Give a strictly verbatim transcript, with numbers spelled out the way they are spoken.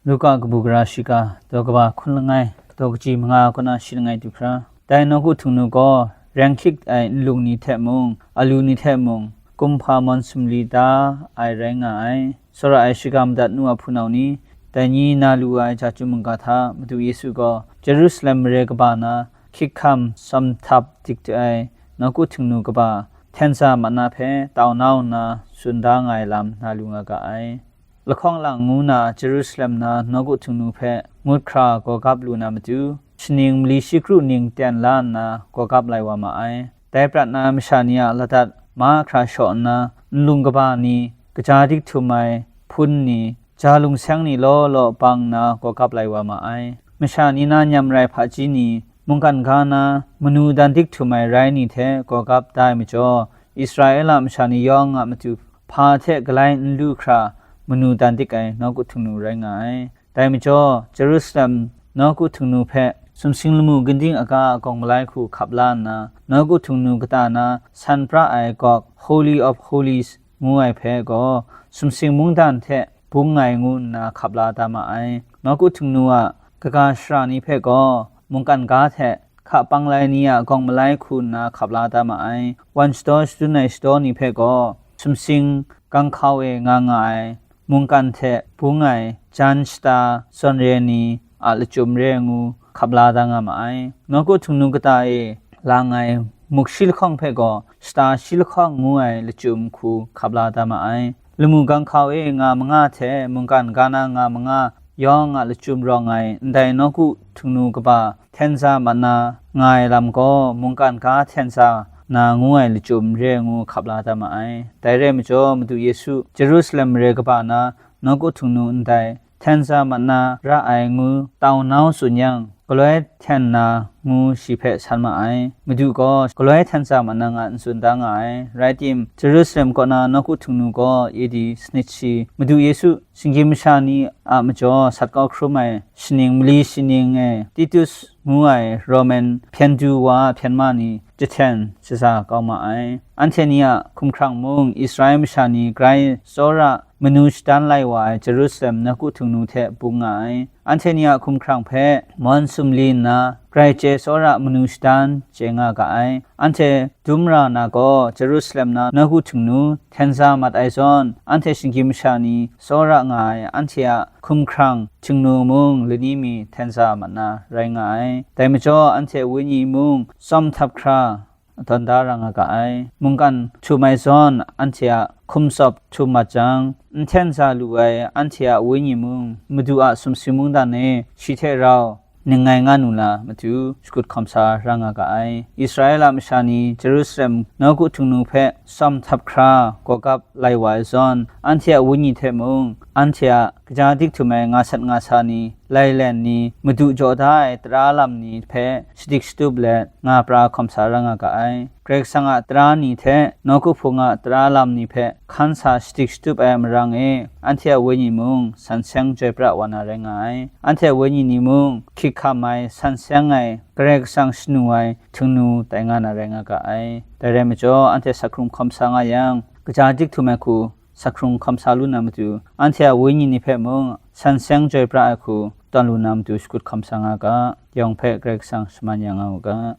Luka kabu gara shiga, daw kaba hkun langai, daw kaji manga kaw na shi langai du hkra. Dai nawku htingnu gaw, reng hkyit ai nlung ni hte mung, alu ni hte mung, kumhpa mawn sumli da ai rai nga ai. Tsawra ai shiga madat nu a hpunau ni, dai ni na lu ai ja chyum mungga hta Madu Yesu gaw Jerusalem mare kaba na hkyik hkam tsawm htap dik ai nawku htingnu kaba hten sa mat na hpe tau nau nna tsun da nga ai lam na lu nga ga ai. Lahkawng lang ngu na Jerusalem na nawku htingnu hpe ngut hkra gawgap lu na matu, shaning mali shi kru ning ten la nna gawgap lai wa ma ai. Dai prat na masha ni a ladat mahkra shaw nna, nlung kaba ni, kaja dik htum ai hpun ni, ja lungseng ni law law bang nna gawgap lai wa ma ai. Masha ni na nyam rai hpaji ni, mungkan ga na manu dan dik htum ai rai ni hte gawgap da ai majaw, Israela masha ni yawng a matu hpa hte galai n lu hkra manu dan dik ai nawku htingnu rai nga ai. Dai majaw, Jerusalem nawku htingnu hpe sumsing lamu ginding aga a gawng malai hku hkap la nna, nawku htingnu kata na san pra ai gawk, Holy of Holies, ngu ai hpe gaw, sumsing mungdan hte bung ai ngu nna hkap la da ma ai. Nawku htingnu a kaga shara ni hpe gaw, mungkan ga hte hka pang lai ni a gawng malai hku nna hkap la da ma ai. Wan shadaw shadun ai shadaw ni hpe gaw, sumsing ganghkau e nga nga ai, mungkan hte bung ai jan shata zawn re ni a lachyum re ngu hkap la da nga ma ai. Nawku htingnu kata e lang ai muk shi lahkawng hpe gaw, shata shi lahkawng ngu ai lachyum hku hkap la da ma ai. Lamu ganghkau e nga manga hte mungkan ga na nga manga yawng a lachyum rawng ai ndai nawku htingnu kaba hten sa mat na nga ai lam gaw, mungkan ga hten sa na ngu ai lachyum re ngu hkap la da ma ai. Dai rai majaw, Madu Yesu Jerusalem mare kaba na nawku htingnu ndai hten sa mat na ra ai ngu tau nau tsun yang, galoi hten na ngu shi hpe san ma ai. Madu gaw galoi hten sa mat na nga n tsun da nga ai. Rai tim, Jerusalem kaw na nawku htingnu gaw A D sanit shi, Madu Yesu shinggyim masha ni a majaw sat kau hkrum ai shaning mali shaning e Titus ngu ai Roman hpyen du wa a hpyen ma ni jahten shaza kau ma ai. Anhte ni a hkumhkrang mung, Israel masha ni grai tsawra manu shadan lai wa ai Jerusalem nawku htingnu hte bung nga ai. Anhte ni a hkumhkrang hpe mawn sumli nna, grai chye tsawra manu shadan chye nga ga ai. Anhte dum ra na gaw, Jerusalem na nawku htingnu hten sa mat ai zawn, anhte shinggyim masha ni tsawra nga ai, anhte a hkumhkrang htingnu mung lani mi hten sa mat na rai nga ai. Dai majaw, anhte wenyi mung tsawm htap hkra tawn da ra nga ga ai. Mungkan htum ai zawn, anhte a hkum tsawp htum mat jang, n hten sa lu ai anhte a wenyi mung Madu a sumsing mungdan e shi hte rau ningngai nga nu na matu shakut hkawm sa ra nga ga ai. Israela masha ni Jerusalem nawku htingnu hpe tsawm htap hkra gawgap lai wa ai zawn, anhte a wenyi hte mung, anhte a kaja dik htum ai nga sat nga sa ni, lailen ni, Madu jaw da ai tara lam ni hpe shadik shatup let nga pra hkawm sa ra nga ga ai. Karai Kasang a tara ni hte nawku hpung a tara lam ni hpe hkan sa shadik shatup ai marang e, anhte a wenyi mung san seng joi pra wa na rai nga ai. Anhte a wenyi ni mung hkyik hkam ai, san seng ai, Karai Kasang shanu ai htingnu tai nga na rai nga ga ai. Dai rai majaw, anhte sak hkrung hkawm sa nga yang, kaja dik htum ai hku sak hkrung hkawm sa lu na matu, anhte a wenyi ni hpe mung san seng joi pra ai hku tawn lu na matu shakut hkawm sa nga ga, yawng hpe Karai Kasang shaman ya nga u ga.